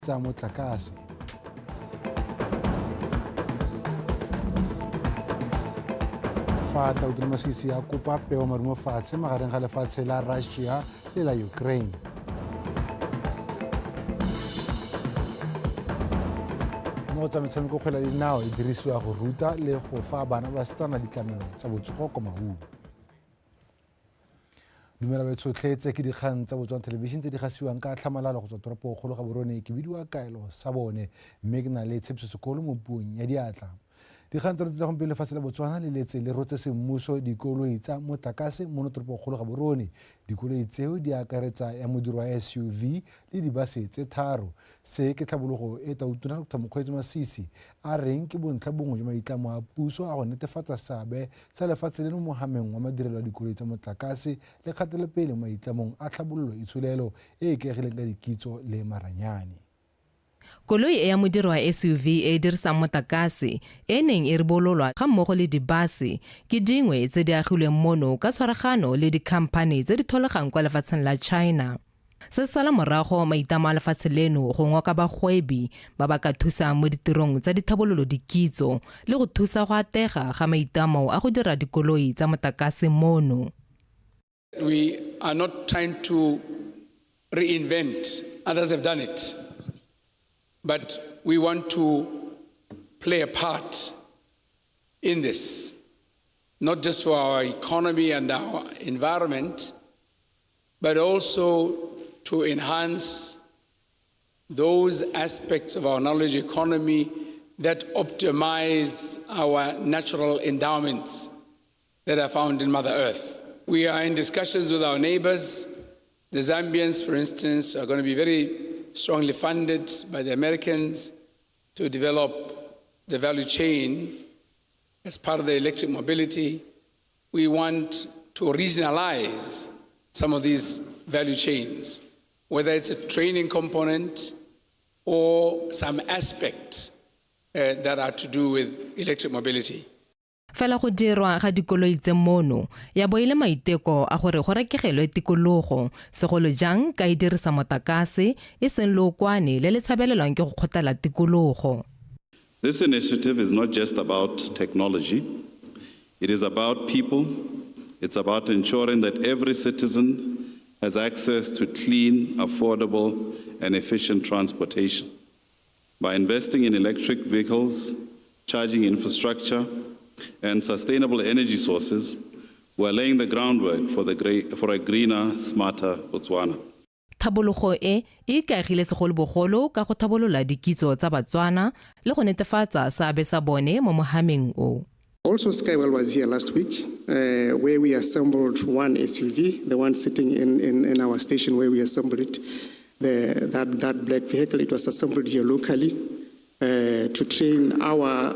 Tsa motlakase. Fa Tautona Masisi a kopa peo marumo fatshe magareng ga lefatshe la Russia le la Ukraine. Mo go tsa metshameko, kgwele ya dinao e dirisiwa go ruta le go fa bana ba setsana ditlamelo tsa botsogo kwa Maun. Dumela betshotlhe, tse ke dikgang tsa Botswana Television tse di gasiwang ka tlhamalalo go tswa toropo kgolo Gaborone. Ke bidiwa Kaelo sa bone mme ke na le Tshepiso Sekolo mo puong ya diatla. Dikgang tsa letsatsi la gompieno: lefatshe la Botswana le letse le rotse semmuso dikoloi tsa motlakase mono toropo kgolo Gaborone. Dikoloi tseo di akaretsa ya modiro wa SUV le dibase tse tharo. Se ke tlhabologo e Tautona Dr Mokgweetsi Masisi a reng ke bontlha bongwe jwa maitlamo a puso a go netefatsa seabe sa lefatshe leno mo hameng wa madirelo a dikoloi tsa motlakase le kgatelopele mo maitlamong a tlhabololo itsholelo e e ikaegileng ka dikitso le maranyane. Koloi e ya modiro wa SUV e e dirisang motlakase e e neng e ribololwa ga mmogo le dibase ke dingwe tse di agilweng mono ka tshwaragano le dikhamphani tse di tholegang kwa lefatsheng la China. Se sala morago maitlamo a lefatshe leno go ngoka bagwebi ba ba ka thusang mo ditirong tsa dithabololo dikitso le go thusa go atega ga maitlamo a go dira dikoloi tsa motlakase mono. We are not trying to reinvent, others have done it. But we want to play a part in this, not just for our economy and our environment, but also to enhance those aspects of our knowledge economy that optimize our natural endowments that are found in Mother Earth. We are in discussions with our neighbors. The Zambians, for instance, are going to be very strongly funded by the Americans to develop the value chain as part of the electric mobility. We want to regionalize some of these value chains, whether it's a training component or some aspects that are to do with electric mobility. Fela go dirwa ga dikoloi tse mono ya bo e le maiteko a gore go rekegelwe tikologo, segolo jang ka e dirisa motlakase e seng lookwane le le tshabelelwang ke go kgotlela tikologo. This initiative is not just about technology, it is about people. It's about ensuring that every citizen has access to clean, affordable, and efficient transportation. By investing in electric vehicles, charging infrastructure, and sustainable energy sources, we're laying the groundwork for a greener, smarter Botswana. Tlhabologo e e ikaegile segolobogolo ka go tlhabolola dikitso tsa Batswana le go netefatsa seabe sa bone mo mohameng o. Also, Skywell was here last week, where we assembled one SUV, the one sitting in our station where we assembled it, that black vehicle. It was assembled here locally to train our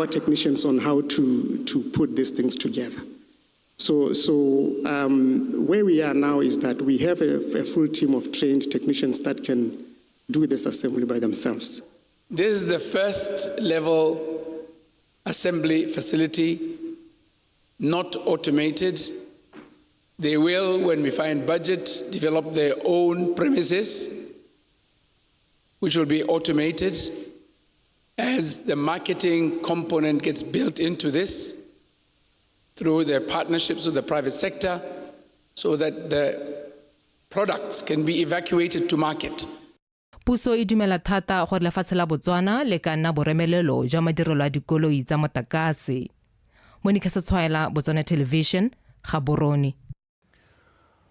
technicians on how to put these things together. So where we are now is that we have a full team of trained technicians that can do this assembly by themselves. This is the first level assembly facility, not automated. They will, when we find budget, develop their own premises, which will be automated as the marketing component gets built into this through their partnerships with the private sector so that the products can be evacuated to market. Puso e dumela thata gore lefatshe la Botswana le ka nna boremelelo jwa madirelo a dikoloi tsa motlakase. Monica Setshwaela, Botswana Television, Gaborone.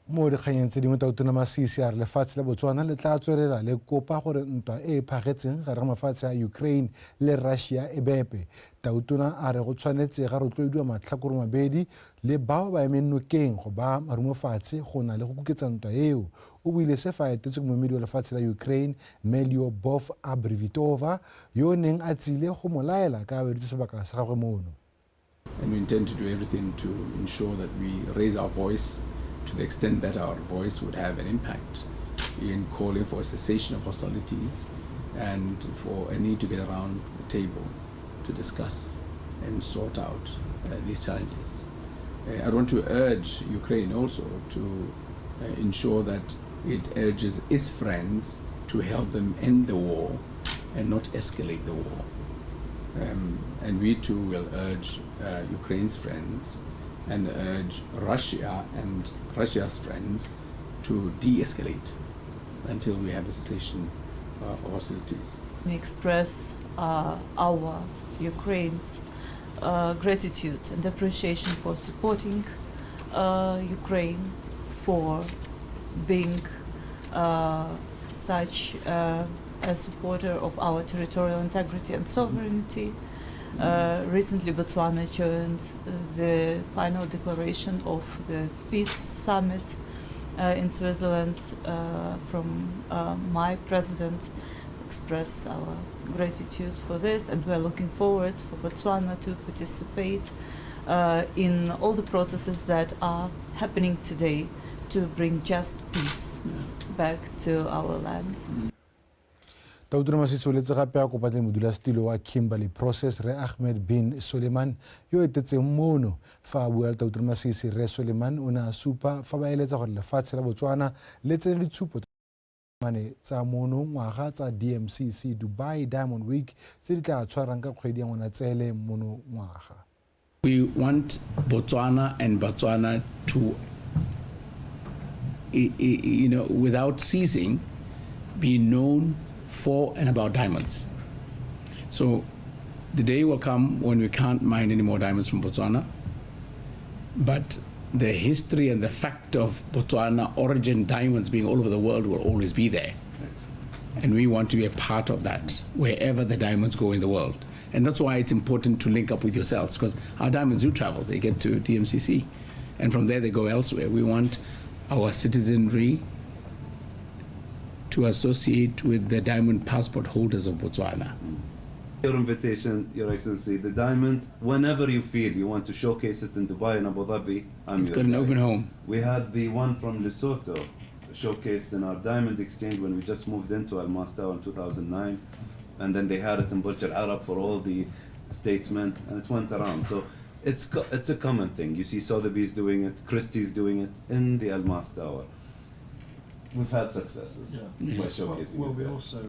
Mo dikganyeng tse dingwe, Tautona Masisi a re lefatshe la Botswana le tla tswelela le kopa gore ntwa e e phagetseng gare ga mafatshe a Ukraine le Russia e bepe. Tautona a re go tshwanetse ga rotloediwa matlhakore mabedi le bao ba emeng nokeng go ba marumo fatshe go na le go kuketsa ntwa eo. O buile se fa a etetswe ke moemedi wa lefatshe la Ukraine, Mme Lyubov Abravitova, yo o neng a tsile go mo laela ka a weditse sebaka sa gagwe mono. And we intend to do everything to ensure that we raise our voice to the extent that our voice would have an impact in calling for a cessation of hostilities and for a need to get around the table to discuss and sort out these challenges. I want to urge Ukraine also to ensure that It urges its friends to help them end the war and not escalate the war. And we too will urge Ukraine's friends and urge Russia and Russia's friends to de-escalate until we have a cessation of hostilities. We express our Ukraine's gratitude and appreciation for supporting Ukraine, for being such a supporter of our territorial integrity and sovereignty. Recently, Botswana joined the final declaration of the Peace Summit in Switzerland. From my president express our gratitude for this, and we're looking forward for Botswana to participate in all the processes that are happening today to bring just peace back to our land. Tautona Masisi o letse gape a kopane le modulasetilo wa Kimberley Process, Re Ahmed bin Suleiman, yo o etetseng mono. Fa a bua le Tautona Masisi, Re Suleiman o ne a supa fa ba eletsa gore lefatshe la Botswana le tsene ditshupo mane tsa mono ngwaga tsa DMCC Dubai Diamond Week tse di tla tshwarang ka kgwedi ya Ngwanatsele mono ngwaga. We want Botswana and Botswana to, without ceasing, be known for and about diamonds. So the day will come when we can't mine any more diamonds from Botswana, but the history and the fact of Botswana origin diamonds being all over the world will always be there. And we want to be a part of that wherever the diamonds go in the world. And that's why it's important to link up with yourselves, because our diamonds do travel. They get to DMCC, and from there they go elsewhere. We want our citizenry to associate with the diamond passport holders of Botswana. Your invitation, Your Excellency, the diamond, whenever you feel you want to showcase it in Dubai and Abu Dhabi, I'm It's your got an guy. Open home. We had the one from Lesotho showcased in our diamond exchange when we just moved into Almas Tower in 2009. And then they had it in Burj Al Arab for all the statesmen, and it went around. So it's a common thing. You see Sotheby's doing it, Christie's doing it in the Almas Tower. We've had successes by showcasing Well, it we there. Also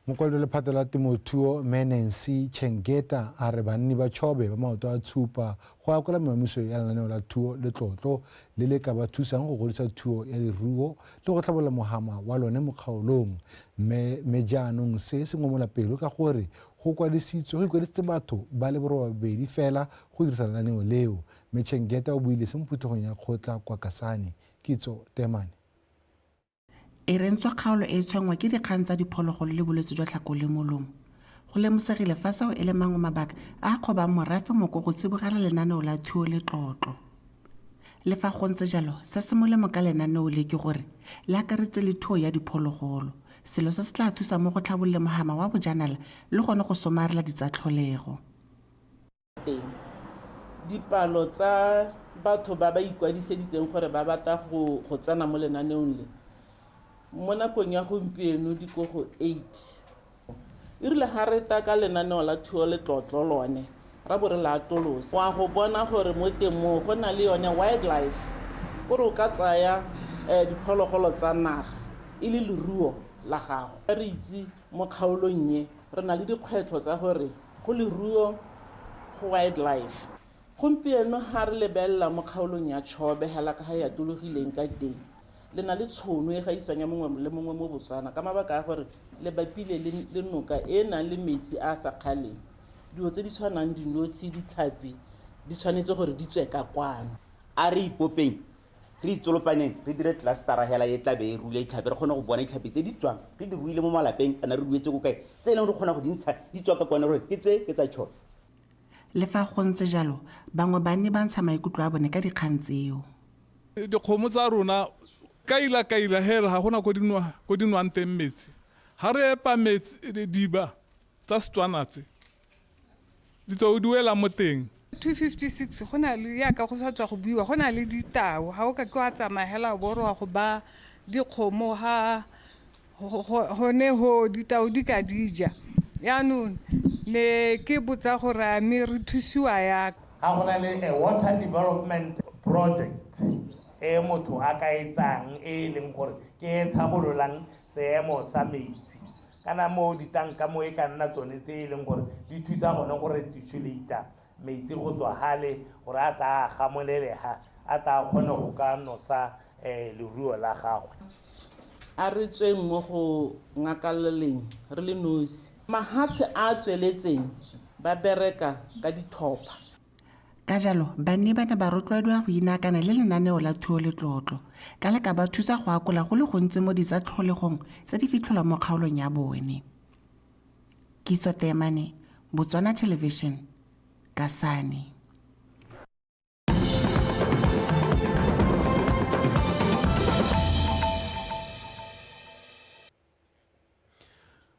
Mokwaledi wa lephata la temothuo, Menensi Chengeta, a re banni ba Chobe ba maoto a tshupa go akola meamiso ya lenaneo la Thuo Letlotlo le le ka ba thusang go godisa thuo ya leruo le go tlhabolola mohama wa lone mo kgaolong, mme jaanong se se ngomola pelo ka gore go ikwadisitse batho ba le 80 fela go dirisa lenaneo leo. Mme Chengeta o buile se mo phuthegong ya kgotla kwa Kasane. Kitso Temane. E re ntswa kgaolo e tshwenngwa ke dikgang tsa diphologolo le bolwetse jwa tlhako le molomo, go lemosegile fa seo e le mangwe mabaka a a kgobang morafe moko go tsibogela lenaneo la Thuo Letlotlo. Le fa go ntse jalo, se se molemo ka lenaneo le ke gore le akaretse le thuo ya diphologolo, selo se se tla thusang mo go tlhabololeng mohama wa bojanala le gone go somarela ditsatlholego. Teng dipalo tsa batho ba ba ikwadiseditseng gore ba batla go tsena mo lenaneong le mo nakong ya gompieno di ko go 8. E rile ga re ta ka lenaneo la Thuo Letlotlo lone ra bo re la atolosa wa go bona gore mo teng moo go na le yone wildlife, gore o ka tsaya diphologolo tsa naga e le leruo la gago. Re itse mo kgaolong e re na le dikgwetlho tsa gore go leruo, go wildlife. Gompieno ga re lebelela mo kgaolong ya Chobe hela ka ga e atologileng ka teng, le na le tšhono e gaisang ya mongwe le mongwe mo Botswana ka mabaka a gore le bapile le noka e e nang le metsi a a sa kgaleng. Dilo tse di tshwanang dinotshi, ditlhapi di tshwanetse gore di tswe ka kwano. A re ipopeng, re itsolopaneng, re dire clustera hela e tlabe e ruile ditlhapi, re kgone go bona ditlhapi tse di tswang re di ruile mo malapeng kana re ruetse ko kae, tse e leng re kgona go di ntsha di tswa ka kwana, gore ke tse ke tsa Chobe. Le fa go ntse jalo, bangwe ba ne ba ntsha maikutlo a bone ka dikgang tseo. Dikgomo tsa rona kaila kaila hela ga gona ko di nwang teng metsi. Ga re epa metsi diba tsa Setswana tse di tswa o di wela mo teng. 256 go na le yaka go sa tswa go buiwa, go na le ditau, ga o ka ke wa tsamaya hela o bo re wa go ba dikgomo ga gone ho ditau di ka di ja. Yaanong ne ke botsa gore a mme re thusiwa yang. Ga go na le a water development project e e motho a ka e tsang e leng gore ke e tlhabololang seemo sa metsi kana mo ditanka mo e ka nna tsone tse e leng gore di thusa gone gore reticulata metsi go tswa hale gore a tla gamolelega a tla kgone go ka nosa leruo la gagwe. A re tsweng mo go ngakaleleng re le nosi. Mahatshe a tsweletseng ba bereka ka dithopha. Ka jalo banni ba ne ba rotloediwa go inaakana le lenaneo la thuo letlotlo ka le ka ba thusa go akola go le gontsi mo ditsatlholegong tse di fitlhelwang mo kgaolong ya bone. Kitso Temane, Botswana Television, Kasane.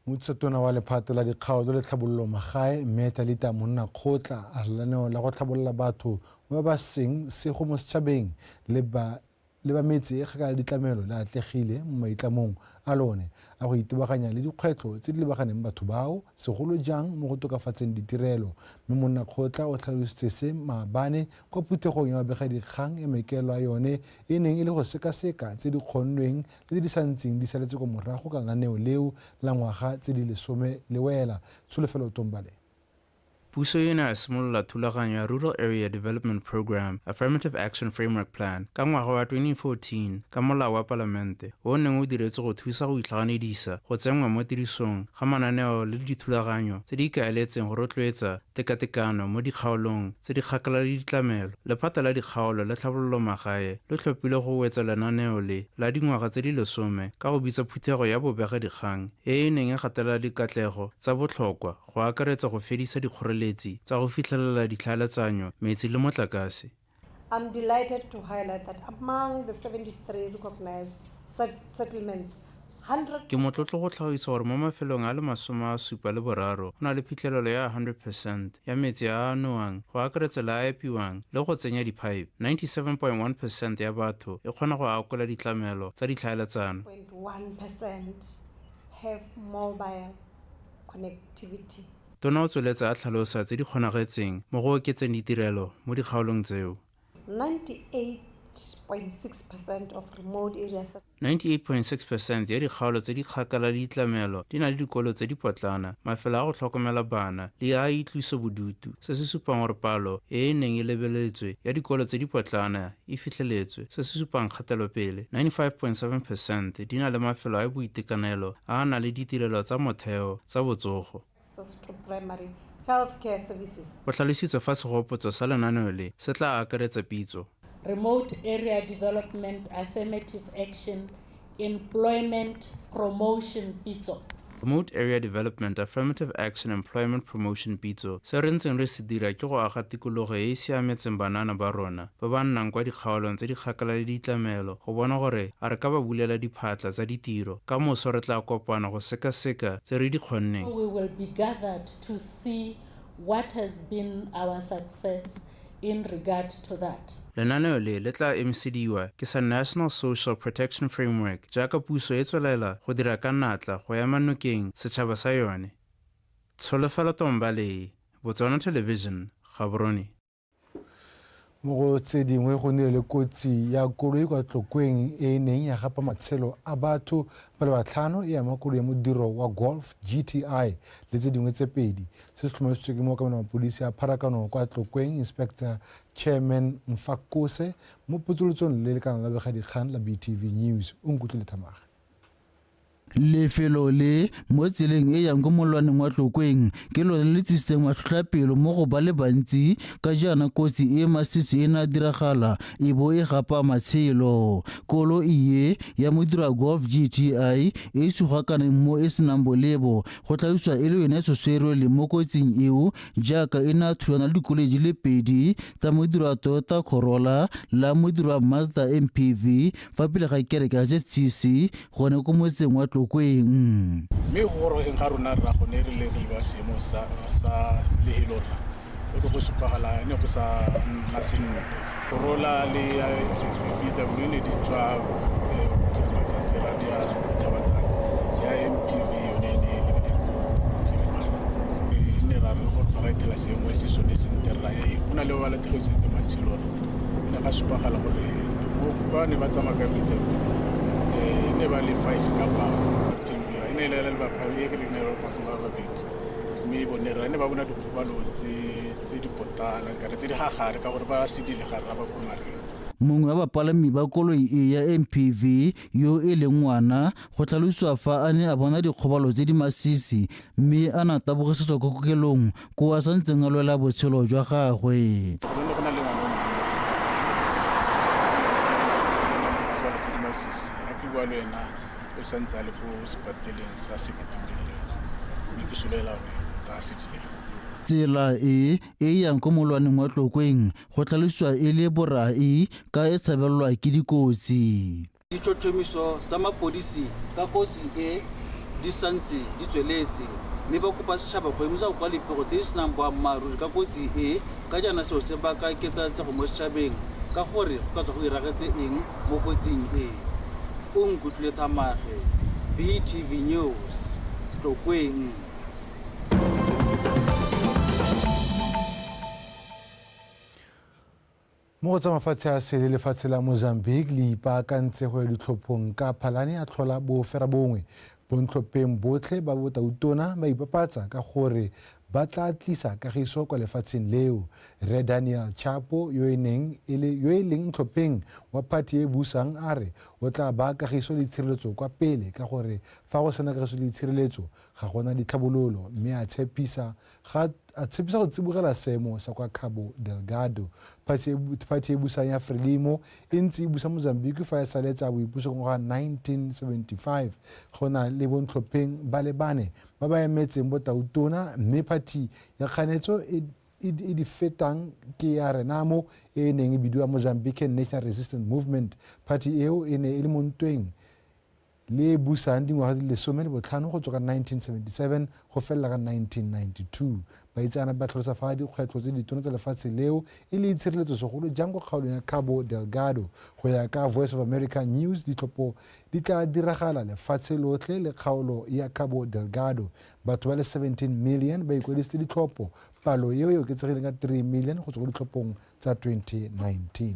Motsatona wa lephata la dikgaolo le tlhabololo magae mme Talita Monna Kgotla a re lenaneo la go tlhabolola batho ba ba seng sego mo setšhabeng le ba metse e kgakala ditlamelo le atlegile mo maitlamong a lone a go itebaganya le dikgwetlho tse di lebaganeng batho bao segolo jang mo go tokafatseng ditirelo. Mme Monna Kgotla o tlhalositse se maabane kwa phuthegong ya babegadikgang ya maikaelelo a yone e neng e le go sekaseka tse di kgonnweng le tse di santseng di saletse kwa morago ka lenaneo leo la ngwaga tse di 10 le wela. Tsholofelo Tombale. Puso e ne ya simolola thulaganyo ya Rural Area Development Program Affirmative Action Framework Plan ka ngwaga wa 2014 ka molao wa palamente o o neng o diretswe go thusa go itlhaganedisa go tsenngwa mo tirisong ga mananeo le dithulaganyo tse di ikaeletseng go rotloetsa tekatekano mo dikgaolong tse di kgakala le ditlamelo. Lephata la dikgaolo le tlhabololo magae le tlhophile go wetsa lenaneo le la dingwaga tse di 10 ka go bitsa phuthego ya bobegadikgang e e neng e gatelela dikatlego tsa botlhokwa go akaretsa go fedisa dikgoreletsi tsa go fitlhelela ditlhaeletsanyo, metsi le motlakase. I'm delighted to highlight that among the 73 recognized settlements, Ke motlotlo go tlhagisa gore mo mafelong a le 73 go na le phitlhelelo ya 100% ya metsi a a nowang go akaretsa le a epiwang le go tsenya diphaepe. 97.1% ya batho e kgona go akola ditlamelo tsa ditlhaeletsano. 1% have mobile connectivity. Tona o tsweletse a tlhalosa tse di kgonagetseng mo go oketseng ditirelo mo dikgaolong tseo. 98.6% of remote areas. 98.6% ya dikgaolo tse di kgakala le ditlamelo di na le dikolo tse di potlana, mafelo a go tlhokomela bana le a itloso bodutu, se se supang gore palo e e neng e lebeletswe ya dikolo tse di potlana e fitlheletswe, se se supang kgatelopele. 95.7% di na le mafelo a boitekanelo a a nang le ditirelo tsa motheo tsa botsogo. Go tlhalositswe fa segopotso sa lenaneo le se tla akaretsa pitso. Remote Area Development Affirmative Action Employment Promotion Pitso. Remote Area Development Affirmative Action Employment Promotion Pitso. Se re ntseng re se dira ke go aga tikologo e e siametseng banana ba rona ba ba nnang kwa dikgaolong tse di kgakala le ditlamelo go bona gore a re ka ba bulela diphatla tsa ditiro. Ka moso re tla kopana go sekaseka tse re di kgonneng. We will be gathered to see what has been our success in regard to that. Lenaneo le le tla emisediwa ke sa National Social Protection Framework jaaka puso e tswelela go dira ka natla go ema nokeng setšhaba sa yone. Tsholofelo Tombale, Botswana Television, Gaborone. Mo go tse dingwe go nnile le kotsi ya koloi kwa Tlokweng e e neng ya gapa matshelo a batho ba le batlhano e ama koloi ya modiro wa Golf GTI le tse dingwe tse pedi. Se se tlhomamisitswe ke mookamela mapodisi a pharakano kwa Tlokweng, Inspector Chairman Mfakose, mo potsolotsong le lekana la begadikgang la BTV News. O nkutlwile Thamaga. Lefelo le mo tseleng e yang ko molwaneng wa Tlokweng ke lone le tsisitseng matlhotlhapelo mo go ba le bantsi ka jaana kotsi e masisi e ne a diragala e bo e gapa matshelo. Koloi e ya modiro wa Golf GTI e sugakaneng mo e senang bolebo go tlhalosiwa e le yone e tshoswerwe mo kotsing eo jaaka e ne a thulana le dikoloi di le pedi tsa modiro wa Toyota Corolla la modiro wa Mazda MPV fa pele ga kereke ya ZCC gone ko motseng wa Tlokweng. Mme go gorogeng ga rona rra gone re le re ba seemo sa lehelo rra go go supagala ne go sa nna sentle. Corolla le VW ne di tswa bophirimatsatsi ra di ya botlhabatsatsi, ya MPV yone e ne e lebile ko bophirima. E ne ra re gore ga ra ithela seemo se sone sentle rra, go na le ba ba latlhegetsweng ke matshelo rra. Ne ga supagala gore mo Ba ne ba tsamaya ka VW, ne ba le 5 ka palo. E ne e le e ke ne ba babedi, mme bone ra ne ba bona dikgobalo tse di potana kana tse di gagare ka gore ba sedile gare ba ko mareng. Mongwe wa bapalami ba koloi e ya MPV yo e leng ngwana go tlhalosiwa fa a ne a bona dikgobalo tse di masisi mme a na tabogisetswa ko kokelong ko a santseng a lwela botshelo jwa gagwe. Go ne go na le ngwana o monnye tota tse di masisi, a ke bua le ena o santse a le ko sepateleng sa Seketolele, mme ke solela gore o tla sedile. Tsela e e yang ko molwaneng wa Tlokweng go tlhalosiwa e le borai ka e tshabelelwa ke dikotsi. Ditlhotlhomiso tsa mapodisi ka kotsi e di santse di tsweletse, mme ba kopa setšhaba go emisa go kwa dipego tse di senang boammaaruri ka kotsi e, ka jaana seo se baka ketsaetsego mo setšhabeng ka gore go ka tswa go iragetse eng mo kotsing e. O nkutlwile Thamage, BTV News, Tlokweng. Mo go tsa mafatshe a sele, lefatshe la Mozambique le ipaakantse go ya ditlhophong ka Phalane a tlhola boferabongwe. Bontlhopheng botlhe ba botautona ba ipapatsa ka gore ba tla tlisa kagiso kwa lefatsheng leo. Rre Daniel Chapo yo e leng ntlhopheng wa phathi e busang a re o tla baya kagiso le tshireletso kwa pele ka gore fa go sena kagiso le tshireletso ga gona ditlhabololo, mme a tshepisa go tsibogela seemo sa kwa Cabo Delgado. Phathi e busang ya Frelimo e ntse e busa Mozambique fa e saletsa boipuso ka ngwaga 1975. Go na le bontlhopheng ba le bane ba ba emetseng botautona, mme phathi ya kganetso e di fetang ke ya Renamo e neng e bidiwa Mozambican National Resistance Movement. Phathi eo e ne e le mo ntweng le busang dingwaga di le 15 go tswa ka 1977 go felela ka 1992. Baitseanape ba tlhalosa fa dikgwetlho tse ditona tsa lefatshe leo e le itshireletso segolo jang ko kgaolong ya Cabo Delgado. Go ya ka Voice of America News, ditlhopho di tla diragala lefatshe lotlhe le kgaolo ya Cabo Delgado. Batho ba le 17 million ba ikwadisitse ditlhopho, palo eo e oketsegileng ka 3 million go tswa ko ditlhophong tsa 2019.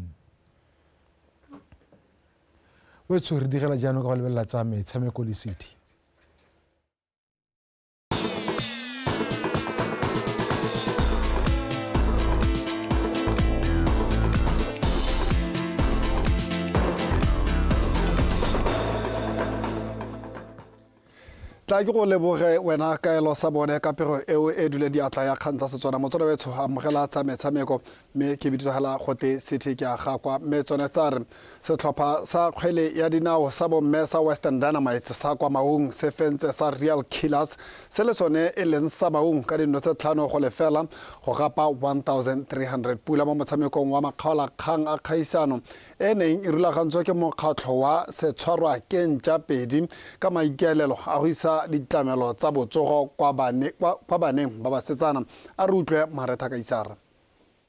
Wetso re digela jaanong ka go lebelela tsa metshameko le City. Tla ke go leboge wena Kaelo sa bone ka pego eo e dule diatla ya kgang tsa Setswana. Motswana wetsho amogela tsa metshameko, mme ke bitsogela gote City ke a gakwa. Mme tsone tsa re setlhopha sa kgwele ya dinao sa bomme sa Western Dynamites sa kwa Maung se fentse sa Real Killers se le sone e leng sa Maung ka dinno tse 5-0 go gapa 1300 pula mo motshamekong wa makgaolakgang a kgaisano e neng e rulagantswe ke mokgatlho wa Setshwarwa ke Ntša Pedi ka maikaelelo a go isa ditlamelo tsa botsogo kwa baneng ba basetsana. A re utlwe Maretha Kaisara.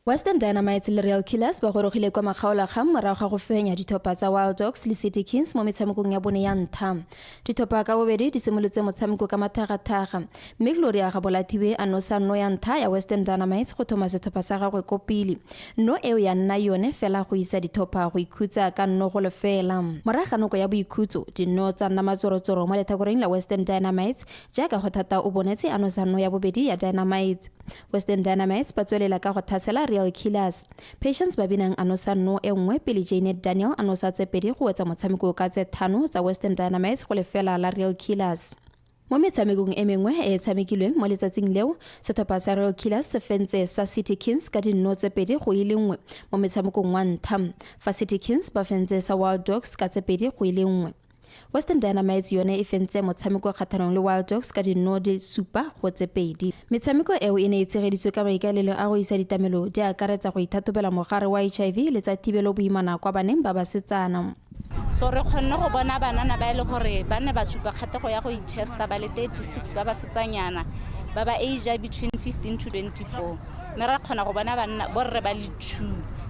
Western Dynamites le Real Killers ba gorogile kwa makgaolakgang morago ga go fenya ditlhopha tsa Wild Dogs le City Kings mo metshamekong ya bone ya ntlha. Ditlhopha ka bobedi di simolotse motshameko ka mathagathaga, mme Gloria Gabolathiwe a nosa nno ya ntlha ya Western Dynamites go thoma setlhopha sa gagwe ko pele. Nno eo ya nna yone fela go isa ditlhopha go ikhutsa ka 0-0. Morago ga nako ya boikhutso, dinno tsa nna matsorotsoro mo letlhakoreng la Western Dynamites jaaka go thata o bonetse a nosa nno ya bobedi ya Dynamites. Western Dynamites ba tswelela ka go thasela Real Killers. Patience ba binang a nosa nno e nngwe pele Janet Daniel a nosa tse pedi go wetsa motshameko ka tse 5 tsa Western Dynamites go lefela la Real Killers. Mo metshamekong e mengwe e e tshamekilweng mo letsatsing leo, setlhopha sa Real Killers se fentse sa City Kings ka dinno tse 2-1 mo metshamekong wa ntlha, fa City Kings ba fentse sa Wild Dogs ka tse 2-1. Western Dynamites yone e fentse motshameko kgatlhanong le Wild Dogs ka dinno di 7-2. Metshameko eo e ne e tshegeditswe ka maikaelelo a go isa ditlamelo di akaretsa go ithathobela mogare wa HIV le tsa thibelo boimana kwa baneng ba basetsana. So re kgonne go bona banana ba e le gore ba ne ba supa kgatlhego ya go itesta ba le 36 ba basetsanyana ba ba age between 15 to 24, mme ra kgona go bona banna borre ba le 2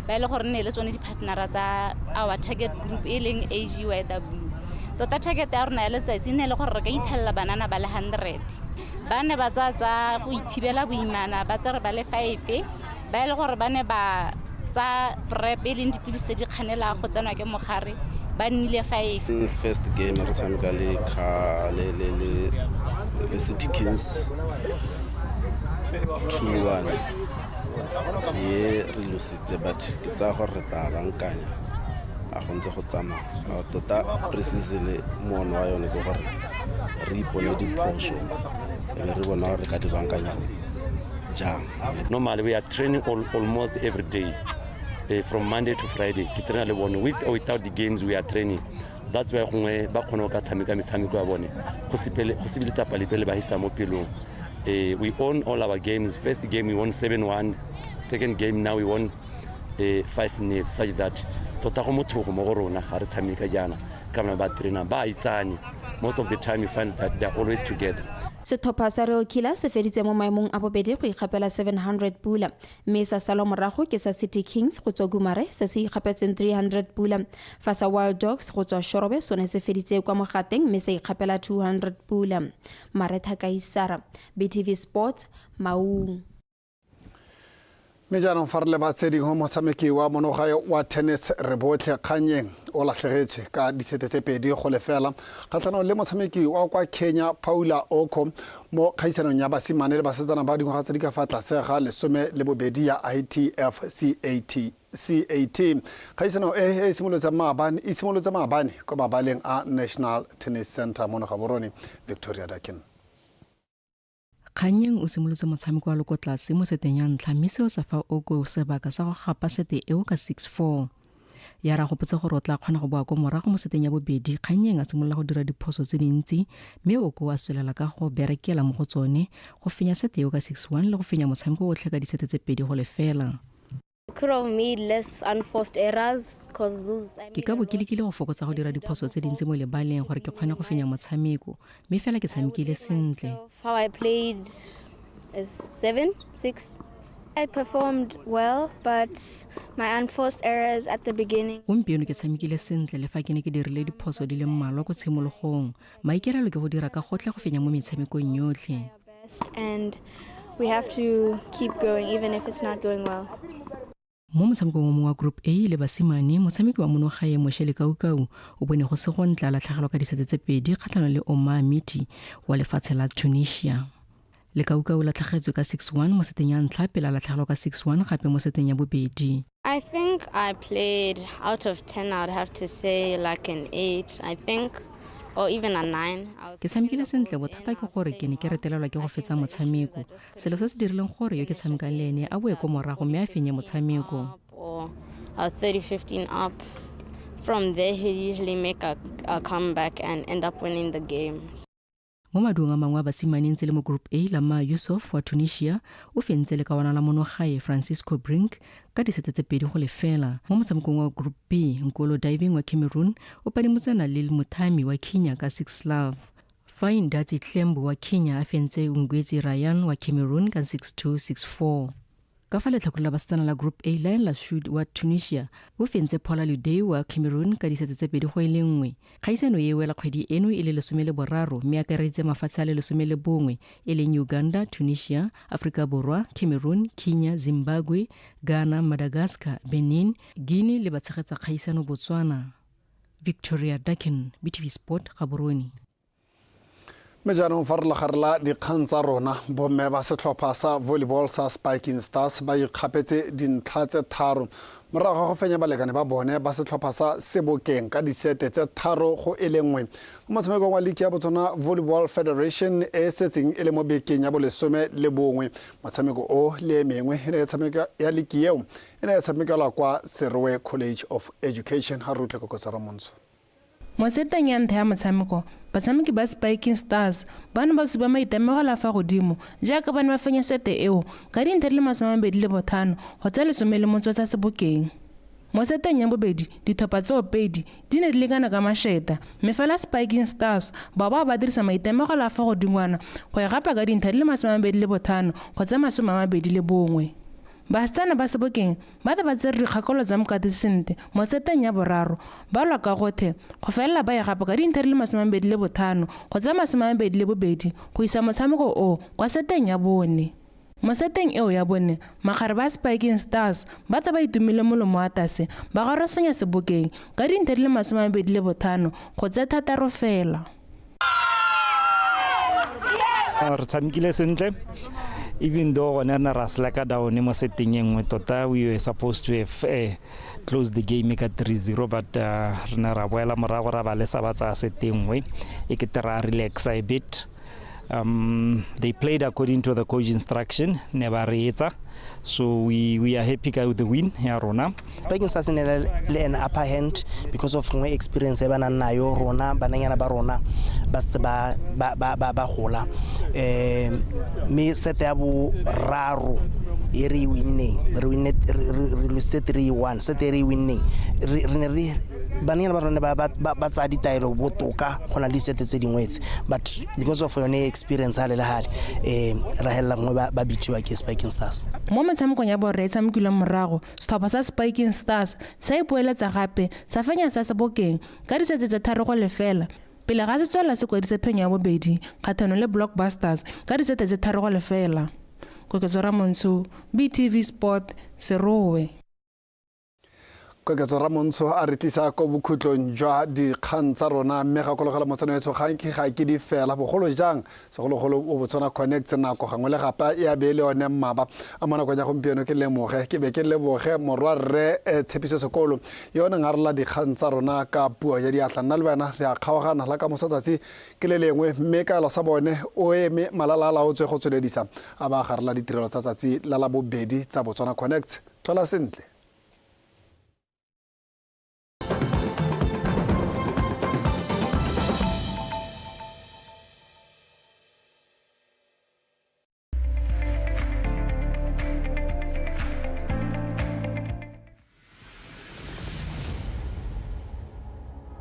ba e le gore ne le tsone di-partnera tsa our target group e leng AGYW. Tota target ya rona ya letsatsi ne le gore re ka ithelela banana ba le 100 ba ne ba tsaya tsa go ithibela boimana ba tsere ba le 5 ba e le gore ba ne ba Tsa PrEP e leng dipilisi tse di kganelang go tsenwa ke mogare ba nnile 5. First game re tshameka le le le le le City Kings 2-1 ye re lositse, but ke tsaya gore re tla bankanya a go ntse go tsamaya. Tota pre-season moono wa yone ke gore re ipone diphoso e be re bona gore re ka di bankanya jang. Normally we are training almost every day, from Monday to Friday. Ke traina le bone with or without the games, we are training. That's why gongwe ba kgone go ka tshameka metshameko ya bone go se letsapa lepe le ba hisa mo pelong. We own all our games. First game we won 7-1, second game now we won 5-0, such that tota go motlhogo mo go rona ga re tshameka jaana ka bana ba trainer ba itsane. Most of the time you find that they're always together. Setlhopha sa Real Killer se feditse mo maemong a bobedi go ikgapela 700 pula, mme sa salwa morago ke sa City Kings go tswa Gumare se se ikgapetseng 300 pula, fa sa Wild Dogs go tswa Shorobe sone se feditse kwa mogateng mme sa ikgapela 200 pula. Maretha Kaisara, BTV Sports, Maung. Mme jaanong fa re leba tse dingwe, motshameki wa monogae wa tennis Rebotlhe Kganyeng o latlhegetswe ka disete tse 2-0 kgatlhanong le motshameki wa kwa Kenya Paula Oko mo kgaisanong ya basimane le basetsana ba dingwaga tse di ka fa tlase ga 12 ya ITF CAT CAT. Kgaisano e e simolotse maabane kwa mabaleng a National Tennis Center mono Gaborone. Victoria Dakin. Kganyeng o simolotse motshameko wa loko tlase mo seteng ya ntlha, mme seo sa fa Oko sebaka sa go gapa sete eo ka 6-4. Ya ra gopotse gore o tla kgona go boa ko morago mo seteng ya bobedi, Kganyeng a simolola go dira diphoso tse dintsi, mme Oko a tswelela ka go berekela mo go tsone go fenya sete eo ka 6-1 le go fenya motshameko otlhe ka disete tse 2-0. Could have made less unforced errors because those Ke ka bo ke lekile go fokotsa go dira diphoso tse dintsi mo lebaleng gore ke kgone go fenya motshameko, mme fela ke tshamekile sentle. How I played is 7-6. I performed well, but my unforced errors at the beginning. Gompieno ke tshamekile sentle le fa ke ne ke dirile diphoso di le mmalwa ko tshimologong. Maikaelelo ke go dira ka gotlhe go fenya mo metshamekong yotlhe. And we have to keep going even if it's not going well. Mo motshamekong o mongwe wa Group A le basimane, motshameki wa monogae Moshe Lekaukau o bone go se go ntla a latlhegelwa ka disete tse 2 kgatlhanong le Omar Miti wa lefatshe la Tunisia. Lekaukau o latlhegetswe ka 6-1 mo seteng ya ntlha pele a latlhegelwa ka 6-1 gape mo seteng ya bobedi. I think I played out of 10, I would have to say like an 8, I think, or even a 9. Ke tshamekile sentle, bothata ke gore ke ne ke retelelwa ke go fetsa motshameko, selo se se dirileng gore yo ke tshamekang le ene a boe ko morago mme a fenye motshameko. Or 30-15 up. From there, he usually make a comeback and end up winning the game. Mo maduong a mangwe a basimane ntse le mo Group A, Lama Yusuf wa Tunisia o fentse lekawana la monogae Francisco Brink ka disete tse 2-0. Mo motshamekong wa Group B, Nkolo Diving wa Cameroon o padimotsana le Muthami wa Kenya ka 6-love. Fine Datsi Tlembo wa Kenya a fentse Ngwetsi Ryan wa Cameroon ka 6-2, 6-4. Ka fa letlhakore la basetsana la Group A, Lion Lashoud wa Tunisia o fentse Paula Ludey wa Cameroon ka disete tse 2-1. Kgaisano e wela kgwedi eno e le 13 mme akareditse mafatshe a le 11 e leng Uganda, Tunisia, Afrika Borwa, Cameroon, Kenya, Zimbabwe, Ghana, Madagascar, Benin, Guinea le batshegetsa kgaisano Botswana. Victoria Dakin, BTV Sport, Gaborone. Mme jaanong fa re legare la dikgang tsa rona, bomme ba setlhopha sa volleyball sa Spiking Stars ba ikgapetse dintlha tse 3 morago ga go fenya balekane ba bone ba setlhopha sa Sebokeng ka disete tse 3-1 mo motshamekong wa league ya Botswana Volleyball Federation e setseng e le mo bekeng ya bo11. Motshameko o le e mengwe e ne e tshameka ya league eo e ne e tshamekelwa kwa Serowe College of Education. Ha re utlwe Kokotsa Ramontsho. Mo seteng ya ntlha ya motshameko, batshameki ba Spiking Stars ba ne ba supa maitemogelo a fa godimo jaaka ba ne ba fenya sete eo ka dintlha di le 25 go tsa 18 tsa Sebokeng. Mo seteng ya bobedi, ditlhopha tseo pedi di ne di lekana ka mašeta, mme fela Spiking Stars ba ba dirisa maitemogelo a fa godingwana go e gapa ka dintlha di le 25 go tsa 21. Basetsana ba Sebokeng ba tla ba tsere dikgakolo tsa mokati sentle mo seteng ya boraro, ba lwa ka gothe go felela ba e gapa ka dintlha di le 25 go tsa 22 go isa motshameko o kwa seteng ya bone. Mo seteng eo ya bone, makgarebe a Spiking Stars ba tla ba itumile molomo wa tase ba garosanya Sebokeng ka dintha di le 25 go tse 6 fela. Re tshamekile sentle even though gone re ne ra slacka down mo seteng e nngwe. Tota we were supposed to have closed the game ka 3-0, but re ne ra boela morago, ra ba lesa ba tsaya sete e nngwe, e kete ra relaxa a bit. They played according to the coach instruction, ne ba reetsa, so we are happy ka the win ya rona. Spiking Stars ne le an upper hand because of nngwe experience e ba nang nayo. Rona bananyana ba rona ba setse ba gola, mme set ya boraro e re e winneng, re winne, re lositse 3-1. Set e re e winneng, re ne re bananyana ba rona ba tsaya ditaelo botoka go na le disete tse dingwe tse, but because of yone experience hale le hale, ra helela nngwe ba beatiwa ke Spiking Stars. Mo metshamekong ya borre e tshamekilweng morago, setlhopha sa Spiking Stars sa ipoeletsa gape, sa fenya sa Sebokeng ka disetse tse 3-0, pele ga se tswelela se kwadisa phenyo ya bobedi kgatlhanong le Blockbusters ka disete tse 3-0. Koketso Ramontsho, BTV Sport, Serowe. Koketso Ramontsho a re tlisa ko bokhutlong jwa dikgang tsa rona, mme gakologela motsana wetsho, gang ke ga ke di fela, bogolo jang segologolo o Botswana Connect nako gangwe le gape e a be le yone mmaba a mo nakong ya gompieno. Ke lemoge ke be ke leboge morwarre Tshepiso Sekolo yo o neng a rola dikgang tsa rona ka puo ya diatla. Nna le wena re a kgaogana la ka moso, tsatsi ke le lengwe, mme kaelo sa bone o eme malala a laotswe go tsweledisa a ba garela ditirelo tsa tsatsi la Labobedi tsa Botswana Connect. Tlhola sentle.